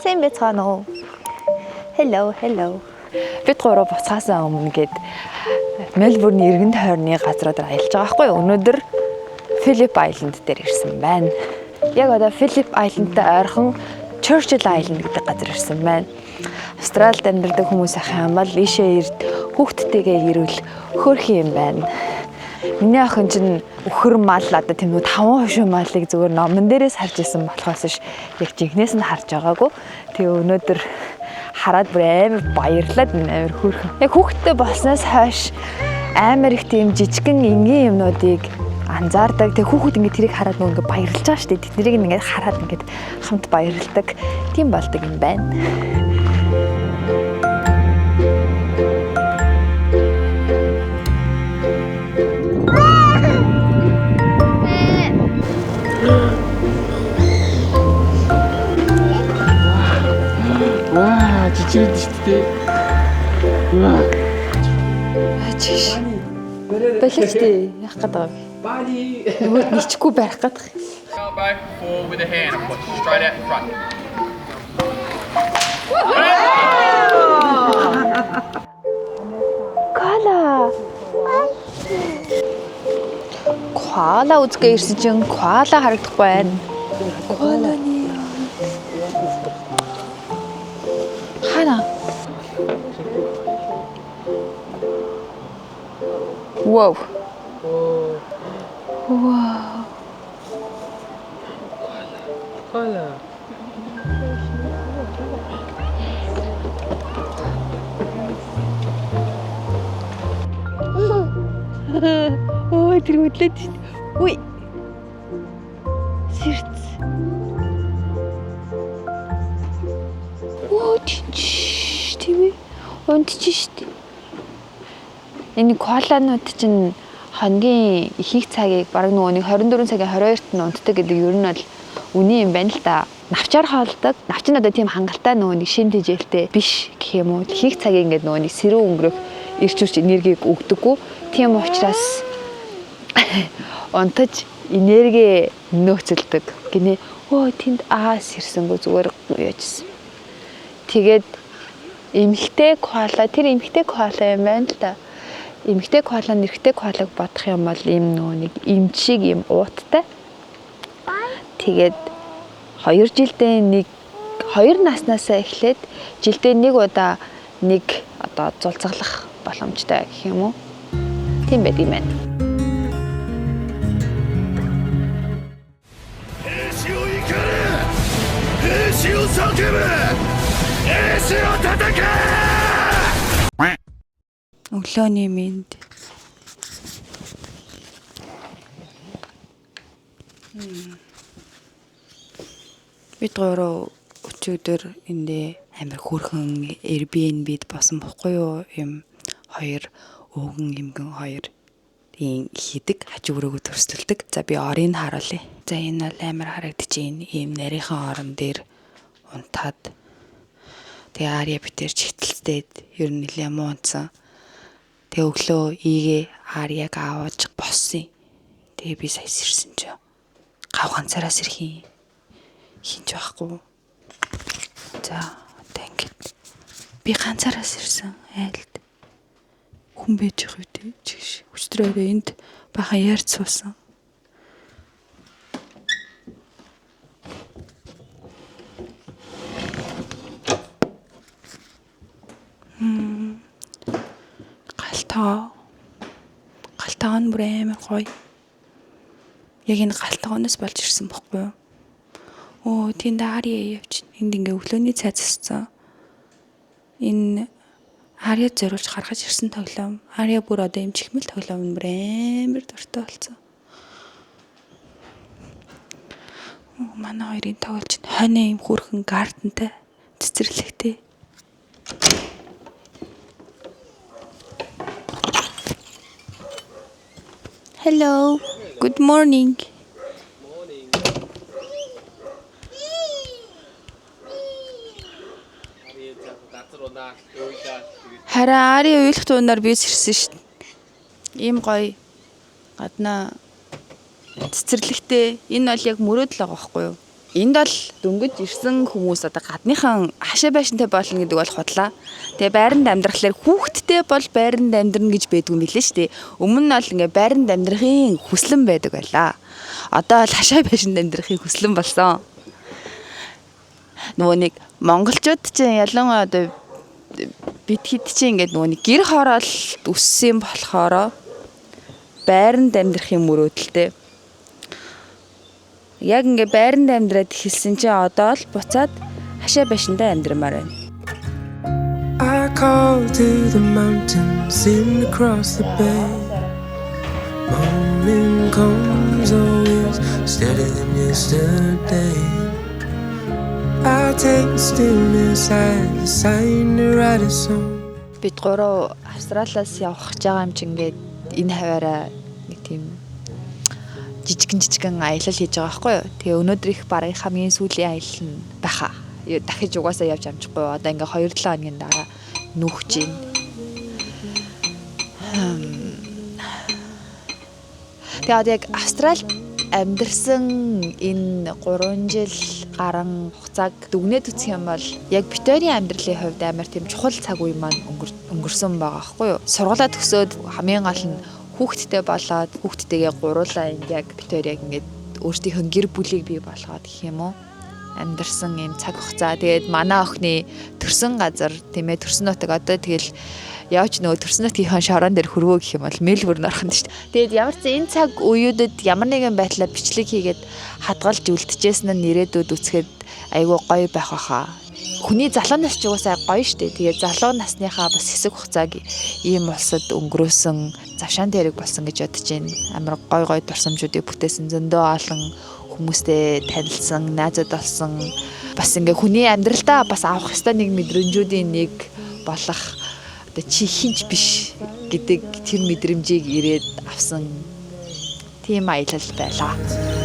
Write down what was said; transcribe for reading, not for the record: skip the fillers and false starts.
Сайн байцгаана уу? Hello, hello. Бид гурав буцаасаа өмнө гээд Мельбурн эргэн тойрны газруудаар аялж байгаа байхгүй юу? Өнөөдөр Phillip Island дээр ирсэн байна. Яг одоо Phillip Island-тай ойрхон Churchill Island гэдэг газар ирсэн байна. Австралид амьдардаг хүмүүс ах юм бол ийшээ ирд хүүхдтэйгээ ирвэл хөөрхөн юм байна. Миний охин чинь үхэр мал одоо тийм үү таван хошуу малыг зүгээр номон дээрээс харж исэн болохоос ш яг жинхнээс нь харж байгаагүй. Тэгээ өнөөдөр хараад бүр амар баярлаад амар хөөрхөн. Яг хүүхдтэй болсноос хойш амар их тийм жижигэн энгийн юмнуудыг анзаардаг. Тэгээ хүүхэд ингээд тэрийг хараад нөгөө ингээд баярлж байгаа шүү дээ. Тэднийг ингээд хараад ингээд хамт баярлдаг. Тийм болдог юм байна. Ваа, жижигд шүү дээ. Ваа. Ачиш. Болооч тий. Яах гээд байгаа юм. Бали. Нөгөөд нь ичихгүй барих гээд байгаа юм. Elbow forward with a hand and push straight out in front. Коала. Коала үзгээ ирсэн чинь коала харагдахгүй байна. Коаланы. Хана. Вау. Вау. Коала. Ой, тэр хөдлөөд шүү дээ. Үгүй. Сэрц. Оо, тийч тийм ээ. Унтчих шүү дээ. Энэ коаланууд чинь хоногийн ихэнх цагийг бараг нөгөө нэг 24 цагийн 22-т нь унтдаг гэдэг ер нь бол үнэн юм байна л да. Навчаар хоолдог. Навч нь одоо тийм хангалттай нөгөө нэг шин тэжээлтэй биш гэх юм уу. Ихэнх цагийг ингээд нөгөө нэг сэрүү өнгөрөх эрч хүч энергийг өгдөггүй. Тийм учраас унтаж энерги нөөцөлдөг гинэ. Өө тэнд аас ирсэнгүү зүгээр яажсэн. Тэгээд эмэгтэй коала тэр эмэгтэй коала юм байна л да. Эмэгтэй коала нь эрэгтэй коалаг бодох юм бол ийм нөгөө нэг эмч шиг ийм ууттай. Тэгээд 2 жилдээ нэг 2 наснаасаа эхлээд жилдээ нэг удаа нэг одоо зулцгалах боломжтой гэх юм уу. Тийм байд юм байна. 兵士を怒れ兵士を叫べ兵士を叩け Өглөөний мэнд. Бид гурав өчигдөр эндээ амар хөөрхөн Airbnb-д босон бохгүй юу? Юм хоёр өвгөн эмгэн хоёр ийм хийдэг хажуу өрөөгөө төрсөлдөг. За би орыг харуулъя. За энэ бол амар харагдаж байна. Ийм нарийнхан орон дээр унтаад тэгээ Ария битэр чигтэлцээд ер нь нэлээ муу унтсан. Тэгээ өглөө ийгээ Арияг аваад боссон. Тэгээ би сая сэрсэн чинь гав ганцаараас ирэх юм. Хинч байхгүй. За одоо ингээд би ганцаараас ирсэн айлд хүн байж явах үү те чигш. Өчигдөр орой энд бахан ярьц суусан. Галтаа. Галтаа нь бүр амар гоё. Яг энэ галтгооноос болж ирсэн бохгүй юу? Өө тэнд Ария явж энд ингээ өглөөний цай зассан. Энэ Ария зориулж гаргаж ирсэн тоглоом. Ария бүр одоо юм чихмэл тоглоом нь бүр амар дуртай болсон. Оо манай хоёрын тоглож хойно юм хөөрхөн garden тай цэцэрлэгтэй. Hello. Good morning. Харин Ари уйлах туунаар би сэрсэн шүү дээ. Ийм гоё гаднаа цэцэрлэгтэй. Энэ бол яг мөрөөдөл байгаа байхгүй юу? Энд бол дөнгөж ирсэн хүмүүс одоо гадныхан хашаа байшинтай болно гэдэг бол худлаа. Тэгээ байранд амьдрахлаар хүүхэдтэй бол байранд амьдрна гэж байдгүй юм билээ шүү дээ. Өмнө нь бол ингээ байранд амьдрахын хүслэн байдаг байлаа. Одоо бол хашаа байшинд амьдрахын хүслэн болсон. Нөгөө нэг монголчууд чинь ялангуяа одоо бид хэд чинь ингээд нөгөө нэг гэр хороолт өссөн болохоро байранд амьдрахын мөрөөдөлтэй. Яг ингээ байранд амьдраад эхэлсэн чинь одоо л буцаад хашаа байшиндаа амьдрмаар байна. I call to the mountains in across the bay. Morning comes always steadier than yesterday. I take the stillness as a sign to write a song. Бид гурав Австралиас явах гэж байгаа юм чинь ингээд энэ хаваараа нэг тийм жижигэн жижигэн аялал хийж байгаа байхгүй юу. Тэгээ өнөөдөр их барыг хамгийн сүүлийн аялал нь байхаа. Дахиж угаасаа явж амжихгүй. Одоо ингээ 2-7 хоногийн дараа нүүх чинь. Тэгээ одоо яг Австралид амьдарсан энэ 3 жил гарan хугацааг дүгнээд үзэх юм бол яг бид хоёрын амьдралын хувьд амар тийм чухал цаг үе маань өнгөрсөн байгаа байхгүй юу. Сургуулаа төгсөөд хамгийн гол нь хүүхэдтэй болоод хүүхэдтэйгээ гуруулаа энд яг бид хоёр яг ингээд өөрсдийнхөө гэр бүлийг бий болгоод гэх юм уу амьдарсан юм цаг хугацаа. Тэгээд манай охины төрсөн газар тийм ээ, төрсөн нутаг одоо тэгэл явж нөгөө төрсөн нутгийнхаа шорон дээр хөрвөө гэх юм бол Мельбурн орох нь шүү дээ. Тэгээд ямар ч энэ цаг үеүүдэд ямар нэгэн байдлаар бичлэг хийгээд хадгалж үлдчихсэн нь ирээдүйд үзэхэд айгүй гоё байх байхаа. Хүний залуу нас ч угаасаа гоё шүү дээ. Тэгээд залуу насныхаа бас хэсэг хугацааг ийм улсад өнгөрөөсөн завшаан тэрэг болсон гэж бодож байна. Амар гоё гоё дурсамжуудыг бүтээсэн, зөндөө олон хүмүүстэй танилцсан, найзууд болсон. Бас ингээ хүний амьдралдаа бас авах ёстой нэг мэдрэмжүүдийн нэг болох одоо чи хинч биш гэдэг тэр мэдрэмжийг ирээд авсан тийм аялал байлаа.